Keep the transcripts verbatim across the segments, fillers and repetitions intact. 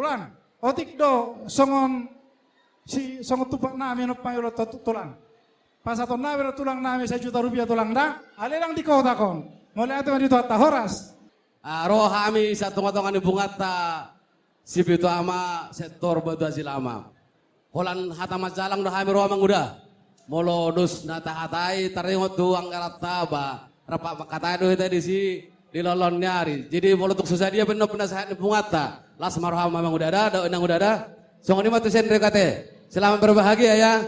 Tulang, otik do songon si songon tumpak nami on pangilo tu tulang. Pasahaton nami do tulang nami sajuta rupiah tulang da, ale ndang di kota on. Mauliate ma di Tuhanta, horas. Ah, ro hami sian tonga-tonga ni punguanta Sipitu Ama sektor Batu Aji Lama. Holan hata manjalang do hami ro manguda. Molo dos na tahatai taringot tu anggaranta ba rap mangkatai do hita disi di loloan ni ari. Jadi molo tung so sadia pe annon pinasahat ni punguanta, las ma roham amang uda da, daoh inang uda da. Songon i ma tu sian ringkot i. Selamat berbahagia ya.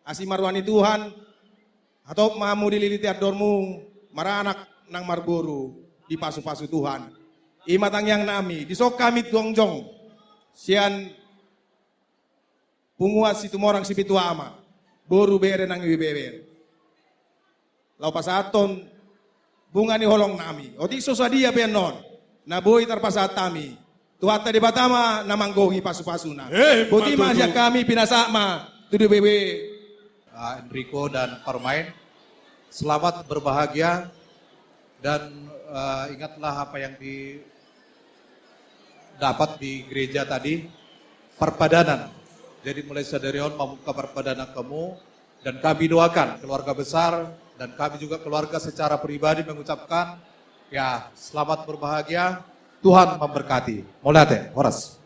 Asi ma roha ni Tuhan, hatop ma hamu dililiti andormu, maranak nang marboru, dipasu-pasu Tuhan. I ma tangiang nami, dison hami jongjong sian punguan Situmorang Sipitu Ama, boru bere nang ibeber. Laho pasahathon bunga ni holong nami. Otik so sadia pe annon na boi tarpasahat hami, Tuhanta Debata ma na manggohi pasu-pasuna. Eh, boti ma tutu. Sian hami, pinasahat ma tu D P W. Ah, Enrico dan Parmain, selamat berbahagia. Dan, eh, ingatlah apa yang didapat di gereja tadi, perpadanan. Jadi mulai sadari on mamungka perpadanan kamu, dan kami doakan keluarga besar, dan kami juga keluarga secara pribadi mengucapkan, ya, selamat berbahagia, Tuhan memberkati. Mauliate, horas.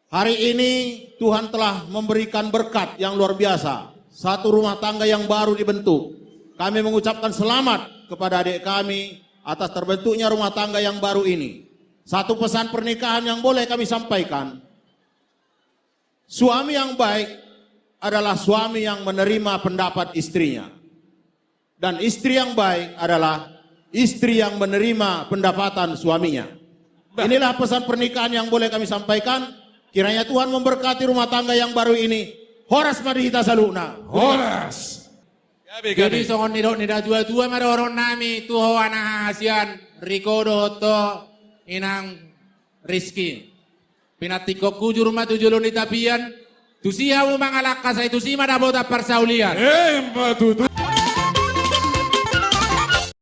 Hari ini Tuhan telah memberikan berkat yang luar biasa. Satu rumah tangga yang baru dibentuk. Kami mengucapkan selamat kepada adik kami atas terbentuknya rumah tangga yang baru ini. Satu pesan pernikahan yang boleh kami sampaikan. Suami yang baik adalah suami yang menerima pendapat istrinya. Dan istri yang baik adalah istri yang menerima pendapatan suaminya. Bah. Inilah pesan pernikahan yang boleh kami sampaikan. Kiranya Tuhan memberkati rumah tangga yang baru ini. Horas ma di hita saluhutna. Horas. Jadi songon nidok ni natua-tua ma dohonon nami tu ho anak hahasian, Riko dohot ho inang Rizky. Pinantikhon hujur ma tu jolo ni tapian, tusi hamu mangalangka sai tusi ma dapotan parsaulian. Eh, ima tutu.